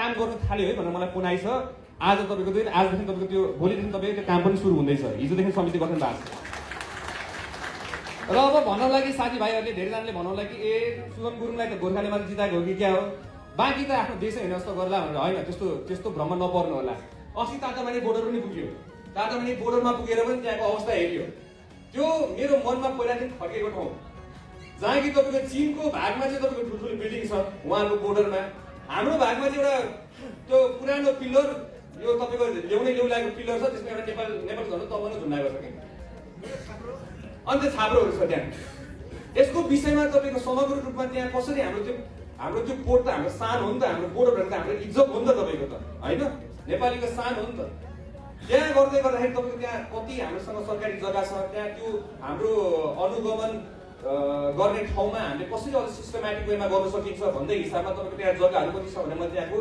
काम गर्न थाल्यो है भनेर मलाई फोन आइछ। आज तपाईँको दिन, आजदेखि तपाईँको त्यो भोलिदेखि तपाईँको त्यो काम पनि सुरु हुँदैछ। हिजोदेखि समिति गठन भएको छ। र अब भन्नलाई कि साथीभाइहरूले धेरैजनाले भन्नलाई कि ए सुगम गुरुङलाई त गोर्खाले मात्र जिताएको हो कि क्या हो, बाँकी त आफ्नो देशै होइन जस्तो गर्ला भनेर। होइन, त्यस्तो भ्रम नपर्नु होला। अस्ति तातामानी बोर्डर पनि पुग्यो। तातामानी बोर्डरमा पुगेर पनि त्यहाँको अवस्था हेऱ्यो। त्यो मेरो मनमा पहिलादेखि खड्केको ठाउँ जहाँ कि तपाईँको चीनको भागमा चाहिँ तपाईँको ठुल्ठुलो बिल्डिङ छ उहाँहरूको बोर्डरमा। हाम्रो भागमा चाहिँ एउटा त्यो पुरानो पिल्लर, यो तपाईँको ल्याउ लागेको पिल्लर छ, त्यसमा एउटा नेपाल झन्डै तबन झुन्डाएको छ कि अन्त छाप्रोहरू छ त्यहाँ। यसको विषयमा तपाईँको समग्र रूपमा त्यहाँ कसरी हाम्रो त्यो पोर्ट त हाम्रो सान हो नि त, हाम्रो बोर्डर त हाम्रो इज्जत हो नि त तपाईँको त, होइन नेपालीको सान हो नि त। त्यहाँ गर्दै गर्दाखेरि तपाईँको त्यहाँ कति हामीसँग सरकारी जग्गा छ, त्यहाँ त्यो हाम्रो अनुगमन गर्ने ठाउँमा हामीले कसरी अझ सिस्टमेटिक वेमा गर्न सकिन्छ भन्दै हिसाबमा तपाईँको त्यहाँ जग्गाहरू कति छ भने म त्यहाँको